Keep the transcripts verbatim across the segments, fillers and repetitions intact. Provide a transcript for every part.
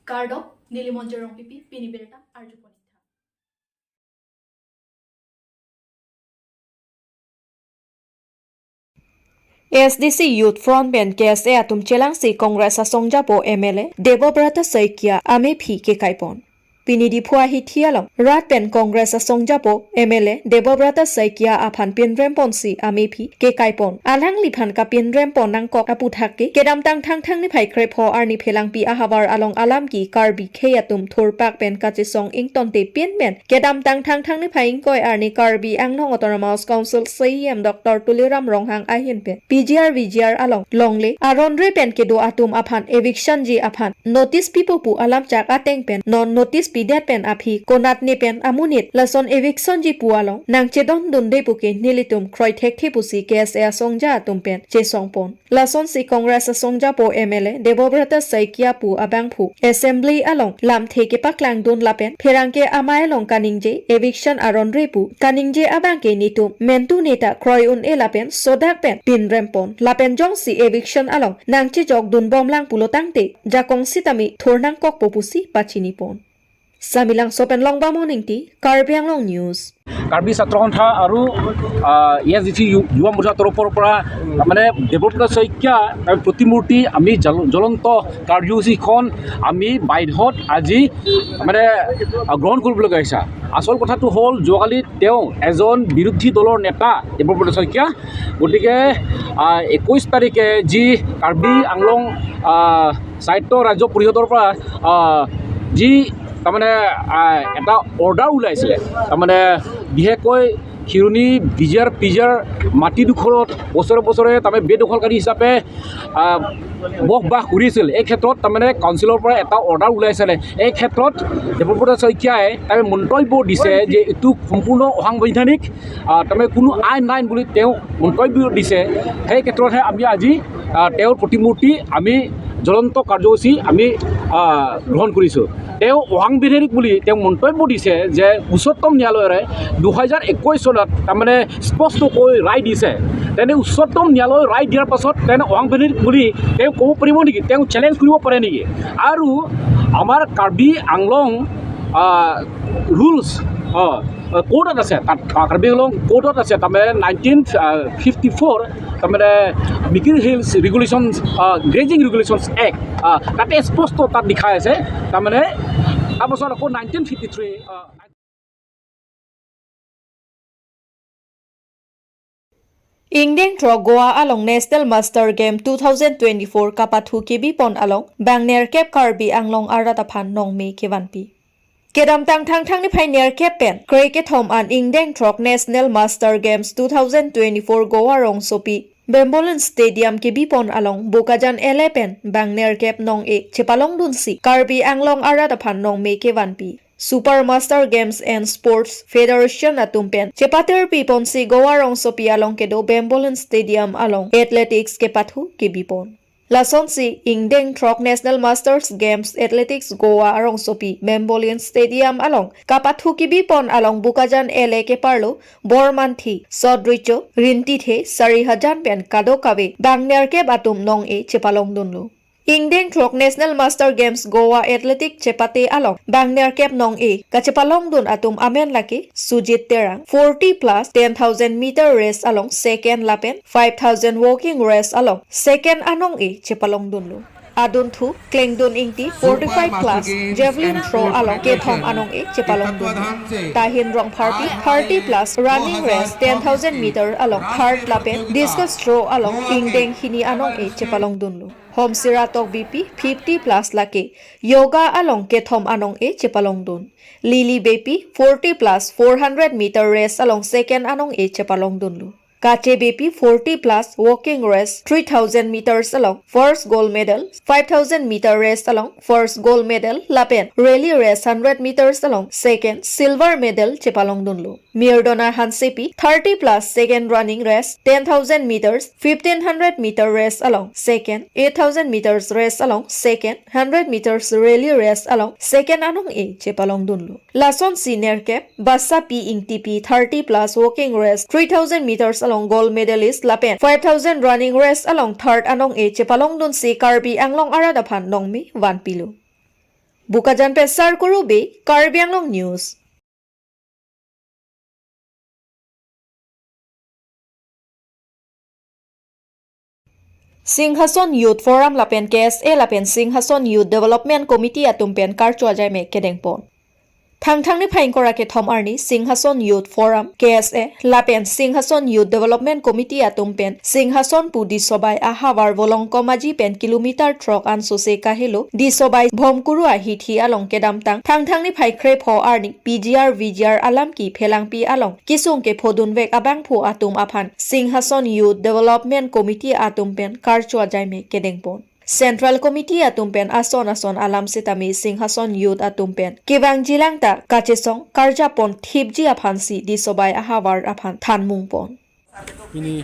Kardom, neli Monjir Rongpipi, pini birta arjupon. A S D C Youth Front pen K S A atum chelangsi Congress asongjapo M L A Debobrata Saikia amephi kekaipon. Pini Diphu ahithi along rat pen Congress asongjapo M L A Debobrata Saikia aphan pinremponsi amephi kekaipon. Alangliphan kapinrempon nangkok aputhak ke kedamtang Thangthang niphai krepho arni Phelangpi ahavar along alam ke Karbi khei atum thurpak pen kachesong ingtonte pinmen kedamtang Thangthang niphai ingkoi arni Karbi Anglong Autonomous Council C E M Doctor Tuliram Ronghang ahin pen P G R V G R along longle aron re pen kedo atum aphan eviction ji aphan notice pipo pu alamchak ateng pen non notice pidet pen aphi konatne pen amonit lason eviction ji pu along nangchedondunde pu ke nelitum kroi thekthe pusi K S A asongja atum pen chesongpon. Lasonsi Congress asongjapo M L A Debobrata Saikia pu abangphu Assembly along lamthe kepaklangdun lapen pherangke amei along kaningje eviction aron re pu kaningje abang ke nitum mentu neta kroi un-e lapen sodak pen pinrempon lapen jongsi eviction along nangchejokdunbomlang pulo tangte jakong sitame thurnangkokpo pusi pachinipon. Samelangso pen Longbam Ingti, Karbi Anglong News. Karbi ছাত্ৰ সন্থা আৰু, আহ, এ S D C যু-, যুৱ মৰ্চাৰ তৰফৰ পৰা তাৰমানে দেৱব্ৰত শইকীয়া আৰু প্ৰতিমূৰ্তি আমি জল-, জ্বলন্ত কাৰ্যসূচীখন আমি বাইধত আজি মানে, আহ, গ্ৰহণ কৰিবলগীয়া হৈছে। আচল কথাটো হ'ল যোৱাকালি তেওঁ এজন বিৰোধী দলৰ নেতা দেৱব্ৰত শইকীয়া, গতিকে, আহ, একৈশ তাৰিখে যি কাৰ্বি আংলং, আহ, স্বায়ত্ত ৰাজ্য পৰিষদৰ পৰা, আহ, যি তাৰমানে, আহ, এটা অৰ্ডাৰ ওলাইছিলে, তাৰমানে বিশেষকৈ খিৰণি বি জি আৰ পি জি আৰ মাটিডোখৰত বছৰে বছৰে তাৰমানে বেদখলকাৰী হিচাপে, আহ, বসবাস কৰিছিল। এই ক্ষেত্ৰত তাৰমানে কাউন্সিলৰ পৰা এটা অৰ্ডাৰ ওলাইছিলে। এই ক্ষেত্ৰত দেৱব্ৰত শইকীয়াই তাৰমানে মন্তব্য দিছে যে এইটো সম্পূৰ্ণ অসাংবিধানিক, আহ, তাৰমানে কোনো আইন নাই বুলি তেওঁ মন্তব্য দিছে। সেই ক্ষেত্ৰতহে আমি আজি, আহ, তেওঁৰ প্ৰতিমূৰ্তি আমি জ্বলন্ত কাৰ্যসূচী আমি, আহ, গ্ৰহণ কৰিছোঁ। তেওঁ অসাংবিধানিক বুলি তেওঁ মন্তব্য দিছে যে উচ্চতম ন্যায়ালয়ৰে দুহেজাৰ একৈশ চনত তাৰমানে স্পষ্টকৈ ৰায় দিছে। তেনে উচ্চতম ন্যায়ালয়ে ৰায় দিয়াৰ পাছত তেনে অসাংবিধানিক বুলি তেওঁ ক'ব পাৰিব নেকি? তেওঁ চেলেঞ্জ কৰিব পাৰে নেকি? আৰু আমাৰ কাৰ্বি আংলং, আহ, ৰুলছ, আহ, কোডত আছে, তাত কাৰ্বি আংলং কোডত আছে, তাৰমানে নাইনটিন ফিফটি ফ'ৰ, তাৰমানে মিকিৰ হিলছ ৰেগুলেশ্যনছ, আহ, গ্ৰেজিং ৰেগুলেশ্যনছ এক্ট, আহ, তাতে স্পষ্ট তাত লিখা আছে, তাৰমানে তাৰপাছত আকৌ nineteen fifty three, ah, Ingdeng throk Goa along National Master Game two thousand twenty-four kapathu kebipon along bang nerkep Karbi Anglong arat aphan nongme kevanpi. Kedamtang Thangthang niphai nerkep pen kre kethom an ingdeng throk National Master Games two thousand twenty-four Goa rongsopi Bambolim Stadium kebipon along Bokajan L A pen bang nerkep nong-e chepalongdunsi Karbi Anglong arat aphan nongme kevanpi. Super Master Games and Sports Federation atum pen chepatirpiponsi Goa rongsopi along kedo Bambolim Stadium along athletics kepathu kebipon. Lasonsi ingdeng throk National Masters Games Athletics Goa rongsopi Bambolim Stadium along kapathu kebipon along Bokajan L A keparlo Bormanthi, Sodricho, Rintithe, Sarihajan pen kadokave bang nerkep atum nong-e chepalongdunlo. Ingdeng throk National Master Games Goa Athletic chepate along bang nerkep nong-e kachepalongdun atum amen lake Sujit Terang, forty plus ten thousand meter race along second lapen five thousand walking race along second anong-e chepalongdunlo. Adunthu Klengdun Ingti, forty-five plus javelin throw along kethom anong-e chepalongdunlo. Tahin Rongpharpi, thirty plus running race ten thousand meter along third lapen discus throw along ingdeng hini anong-e chepalongdunlo. Homsira Tokbipi, fifty plus lake yoga along kethom anong-e chepalongdun. Lily Beypi, forty plus four hundred meter race along second anong-e chepalongdunlo. Kache Beypi, forty plus walking race three thousand meters along first gold medal, five thousand meter race along first gold medal lapen rally race hundred meters along second silver medal chepalongdunlo. Mirdona Hansepi, thirty plus second running race ten thousand meters, fifteen hundred meter race along second, eight thousand meters race along second, hundred meters rally race along second anong-e chepalongdunlo. Lasonsi nerkep Basapi Ingtipi, thirty plus walking race three thousand meters along gold medalist lapen five thousand running race along third anong-e chepalongdunsi Karbi Anglong arat aphan nongme vanpilo. Bokajan pen Sarkuru Bey, Karbi Anglong News. Singhason Youth Forum lapen K S A lapen Singhason Youth Development Committee atum pen karcho ajai me kedengpon. Thangthang niphai ingkoi ra kethom arni Singhason Youth Forum, K S A, lapen Singhason Youth Development Committee atum pen Singhason pu Disobai ahavar Volongkom Aji pen kilometer throk ansose kahelo Disobai Bhomkuru ahithi along kedamtang Thangthang niphai krepho arni P G R V G R alam kephelangpi along kesung kephodunvek abangphu atum aphan Singhason Youth Development Committee atum pen karcho ajai me kedengpon. Central Committee atum pen ason ason alam sitame Singhason Youth atum pen kevangjilang ta kachesong karjapon thipji aphansi Disobai ahavar aphan thanmungpon. Pini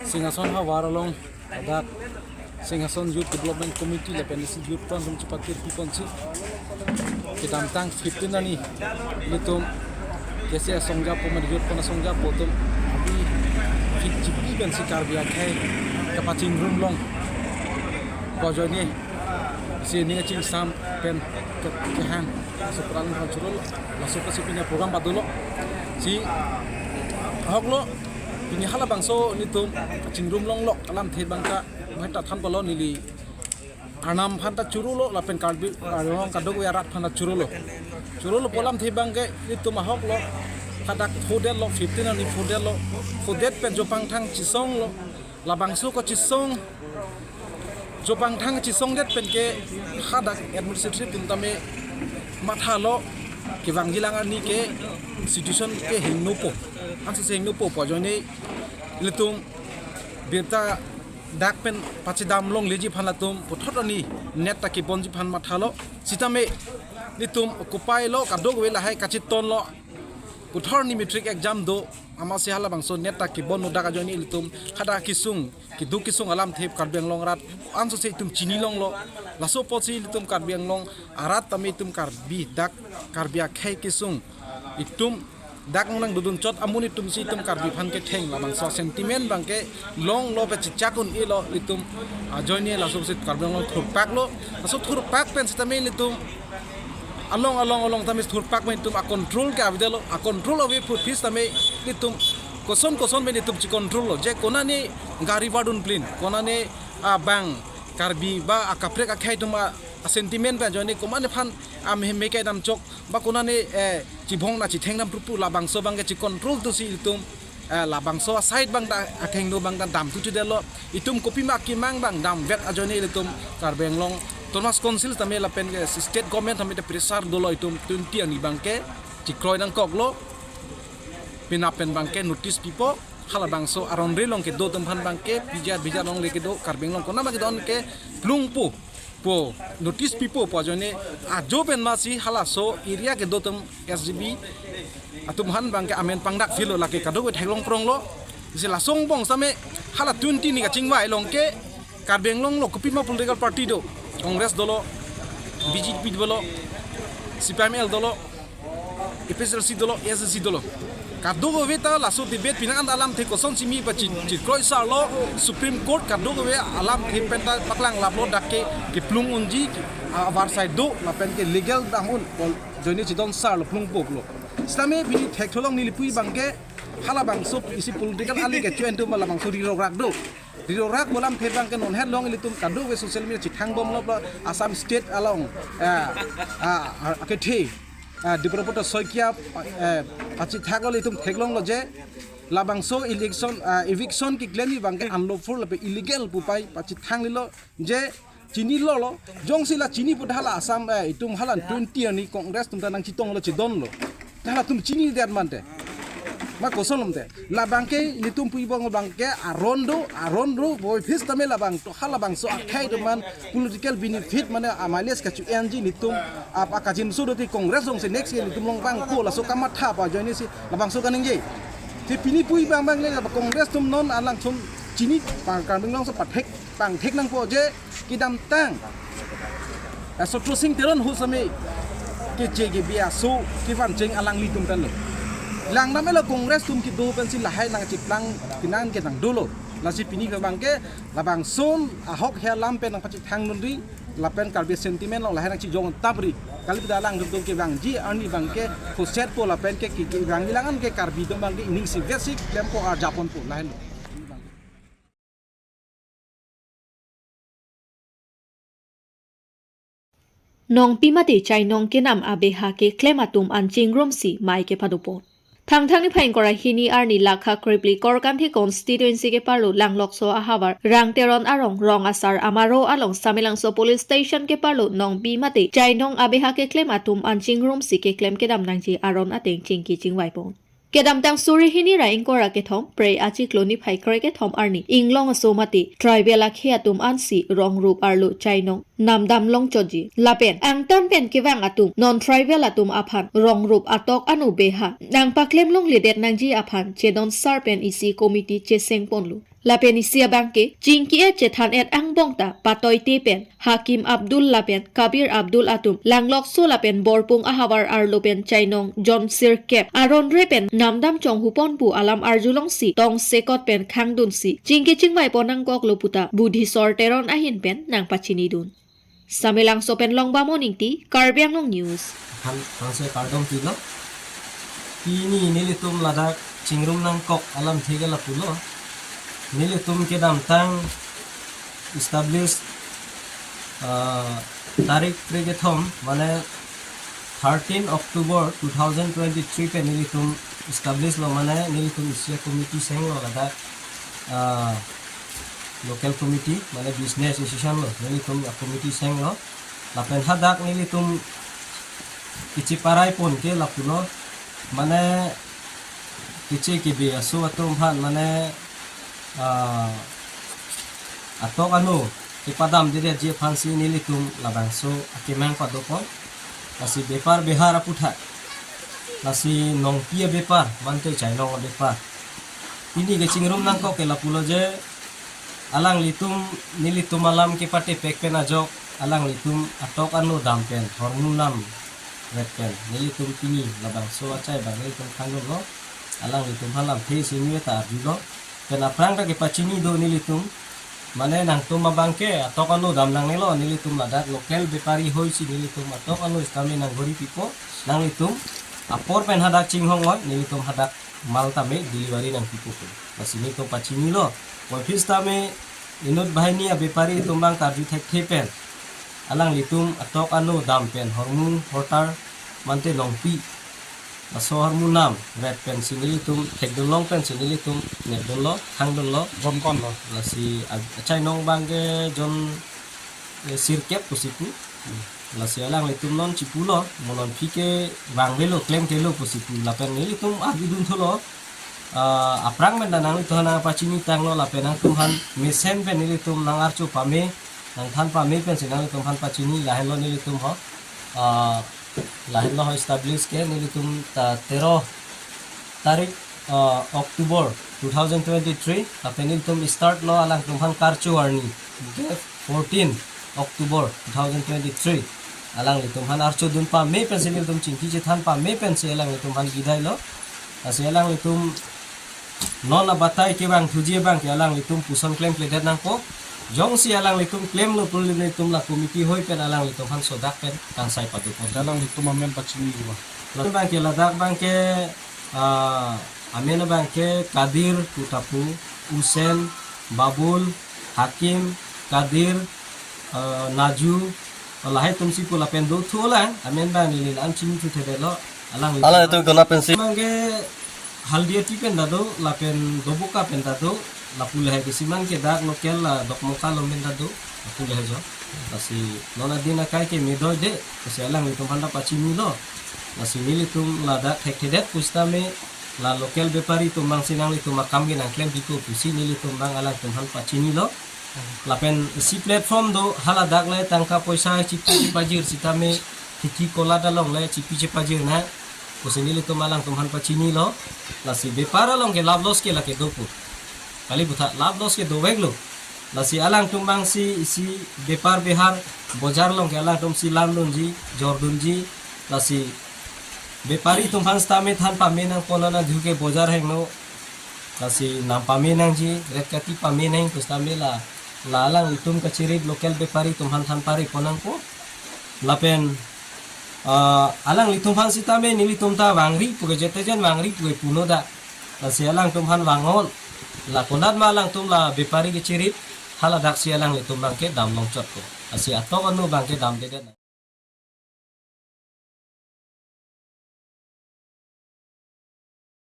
Singhason havar along ladak Singhason Youth Development Committee lapen isi youth pon atum chepakirpiponsi kedamtang fifteen arni ilitum K S A asongjapo mate youth pon asongjapo atum abi fifty pensi Karbi akhei kapachingrum long pu ajoine si ning kachingsam pen ke-, kehang. Laso pran phan churolo, laso kasi pini program padulo. Si ahoklo, pini halabangso nelitum chingrum longlo alamthe abang ta, maheta thanpolo neli Arnam aphan ta churolo, lapen Karbi Anglong kadokave arat aphan ta churolo. Churolo pu alamthe abang ke nelitum ahoklo, hadak phodetlo, fifteen arni phodetlo, phodet pen jopangthang chesonglo, labangso kachesong, jopangthang chesongdet pen ke hadak administrative atum tame mathalo, kevangjilang arni ke situation ke hingnopo, ansose hingnopo pu ajoine ilitum birta dak pen pachedam longleji aphan latum puthot arni net ta kebonji aphan mathalo. Sitame nelitum occupy lo, kadokave lahai kachetonlo, puthot arni matric exam do, amatsi halabangso net ta kebonlo, dak ajoine ilitum hadak kesung, keduk kesung alamthe Karbi Anglong arat ansose itum chini longlo. Laso apotsi ilitum Karbi Anglong arat tame itum Karbi dak Karbi akhei kesung itum dak nang dodun chot amonit atumsi itum Karbi aphan ketheng labangso sentiment abang ke longlo, pe chichak un-elo, ilitum ajoine laso apotsi Karbi Anglong thurpaklo. Laso thurpak pen sitame ilitum along along along tame thurpak pen itum acontrol ke avedetlo, acontrol ave pu aphi sitame ilitum koson koson pen itum checontrollo, je konane gari vardunplin, konane abang Karbi ba akaprek akhei atum a, asentiment pen ajoine komatne aphan amehme kedam chok ba konane, eh, chibong na chithengdam prupu, labangso abang ke checontrol thusi ilitum, eh, labangso aside abang ta akhengno abang ta damthu chedetlo. Itum kopima akemang abang damvet ajoine ilitum Karbi Anglong Autonomous Council tame lapen ke state government tame ta pressure dolo, itum twenty arni abang ke chekroi nangkoklo. Penap pen abang ke notice pipo, halabangso aron relong kedo atum aphan abang ke P G R V G R alongle kedo, Karbi Anglong konat ma kedon ke plungpo pu notice pipo pu ajoine ajo pen masi halaso area kedo atum S G B atum aphan abang ke amen pangdak philo, lake kadokave theklong pronglo. Isi laso angbong sitame hala twenty arni kachingvai along ke Karbi Anglong lo kopima political party do, Congress dolo, B J P dolo, C P I M L dolo, A P H L C dolo, A S D C dolo. Kadokave ta laso debate penang an alamthe kosonsi me pachi, chikroi sarlo, Supreme Court kadokave alamthe pen ta paklang laplo, dak ke keplung unji, avarsai do lapen ke legal dam un, ajoine chedon sarlo, plungpo pulo. Sitame pini thekthu along neli pu abang ke halabangso isi political ali kecho-en atum labangso rirokrak do. Rirokrak pu alamthe abang ke non hetlong ilitum kadokave social media chethang bomlo, Assam State along, eh, ah, ah, akethe, ah, Debabrata Saikia, eh, pachethaklo, ilitum theklonglo je labangso election, ah, eviction keklemji abang ke unlawful lapen illegal pu pai pachethang lilo je chini lolo, jongsi la chini pu hala Assam, eh, itum hala twenty arni Congress atum ta nangchetonglo, chedonlo. Halatum chinidet mante. Ma koson lomte. Labang ke nelitum pu abang abang ke aron do, aron do, boi phis tame labang to, halabangso akhei atum aphan political benefit mane a mileage kacho-enji nelitum apa kachinso do ti Congress alongsi next year nelitum along vangpo, laso kamatha pu ajoinesi labangso kaningje. Te pini pu abang abang le Congress atum non alangtum chini pa Karbi Anglong so pathek pangthek nangpo je kedamtang, eh, Sotro Sing Teron ahut sitame keche kebi aso kevan cheng alanglitum pen lo. Langdam elo Congress atum kedo pensi lahai nangcheplang pinang ke nangdolo. Lasi pini abang ke labangson ahok he alam pen nangpachethang nunri, Lapen Karbi sentiment along lahai nangchijong tapri. Kali pu ta alangtum kevangji arni abangke koset po lapen ke, ke, kevangji lang an ke Karbi atum abangke ining si vesi klempo arjapon po lahai lo. Nongpi mate chainong kenam abeha keklem atum an chingrumsi mei kepadopon. Thangthang niphai ingkoi ra hini arni lakha krepli Korkanthi constituency keparlo Langlokso ahavar Rang Teron arong rong asar amaro along Samelangso police station keparlo nongpi mate chainong abeha keklem atum an chingrumsi keklem kedam nangji aron ateng chingki chingvaipon. Kedamtang suri hini ra ingkoi ra kethom Phre achiklo niphai krekethom arni inglong aso mate tribal akhei atum ansi rong rup arlo chainong namdam longchotji. Lapen angtan pen kevang atum non tribal atum aphan rong rup atok ano beha nangpaklem longledet nangji aphan chedon sar pen isi committee chesengponlo. Lapen isi abangke chingki-et chethan-et angbong ta patoite pen Hakim Abdul lapen Kabir Abdul atum Langlokso lapen Borpung ahavar arlo pen chainong jon sirkep aron re pen namdam chonghupon pu alam arjulongsi tongsekot pen khangdunsi chingki chingvaipon nangkoklo puta Budhisor Teron ahin pen nangpachinidun. Samelangso pen Longbamon Ingti, Karbi Anglong News. Han, hanse kardom pilo. Pini nelitum ladak chingrum nangkok alamthe ke lapulo. Nelitum kedamtang establish, ah, tarik krekethom, mane thirteen October two thousand twenty-three pen nelitum establish lo, mane nelitum isi a-committee senglo ladak, ah, local committee, mane business association lo, nelitum a-committee senglo. Lapen hadak nelitum kechiparaipon ke lapulo, mane keche kebe aso atum aphan, mane, ah, atok ano kepadamdedetji aphansi nelitum labangso akemang padopon. Lasi bepar behar aputhak, lasi nongpi abepar, mante chainong abepar, pini kechingrum nangkok ke lapulo je, alanglitum, nelitum alam kepatepek pen ajok, alanglitum atok ano dam pen, hormu namret pen nelitum pini labangso achai abang nelitum khangdunlo. Alanglitum aphan lamthe isi nue ta arjulo. Pen aphrang ta kepachini do nelitum, mane nangtum abangke atok ano dam nangnelo, nelitum ladak local bepari hoi si nelitum atok ano sitame nanggori pipo, nanglitum apor pen hadak chinghong oi, nelitum hadak mal tame delivery nangpipo pu. Lasi nelitum pachinilo. Office tame inut banghini abepari atum abang karju thekthe pen, alanglitum atok ano dam pen hormu hortar mante nongpi, laso hormu namret pensi nelitum thekdunlong pensi nelitum nepdunlo, khangdunlo. Jon konlo? Lasi a-, achainong abangke jon, eh, sirkep pusi pu. Lasi alanglitum non chipulo, mo nonphi ke vangvelo, klemkelo pusi pu. Lapen nelitum arjudun thulo, ah, aphrang pen ta nanglitum aphan nangpachinitanglo, lapen nangtum aphan mesen pen nelitum nang-archo pame, nangthan pame pensi nanglitum aphan pachini, lahenlo nelitum ho. Ah, lahenlo ho establish ke nelitum ta tero tarik, ah, October two thousand twenty-three, lapen nelitum start lo alangtum aphan karcho arni. Fourteen October two thousand twenty-three. Alanglitum aphan archodun pame pensi nelitum chingki chethan pame pensi alanglitum aphan bidailo. Lasi alanglitum non abatai kevangthuji abangke alanglitum puson klemkledet nangpo. Jongsi alanglitum klemlo pu nelitum la committee hoi pen alanglitum aphan sodak pen kangsai padopon. Alanglitum amen pachini ba? Ladak abangke, ladak abangke, ah, amen abangke Kadir, Kutapu, Usen, Babul, Hakim, Kadir, ah, Naju, lahai atumsi pu lapen do thulang, amen abang neli la-an chinithudetlo, alang. Alanglitum konat pensi? Abangke Haldiati pen ta do, lapen Doboka pen ta do, lapu lahai ke siman ke dak local la Dokmoka along pen ta do, lapu lahai jo. Lasi non adin akai ke medoide, lasi alanglitum aphan ta pachinilo. Lasi nelitum ladak thekthedet pusitame, la local bepari atum abangsi nanglitum akam ke nangklempipo pusi nelitum abang alangtum aphan pachinilo. Lapen isi platform do, haladak le tangka poisa chipi chepajir sitame, kheti kolat along le chipi chepajir nang pusi nelitum alangtum aphan pachinilo. Lasi bepar along ke lab loss ke lake dopo. Kali puthot lab loss ke doveklo. Lasi alangtum abangsi isi bepar behar bojar along ke alangtumsi landunji, jordunji. Lasi bepari atum aphan sitame than pame nangpo, nana dhu ke bojar hengno. Lasi nam pame nangji, ret kati pame nang pusitame la La alanglitum kachirip local bepari atum aphan than pari pon nangpo. Lapen, ah, alanglitum aphan sitame nelitum ta vangri pu ke jete jen vangri pu ke puno dak. Lasi alangtum aphan vang-on. La konat ma alangtum la bepari kachirip, haladak si alanglitum abang ke dam longchotpo. Lasi atok anu abang ke damdedet.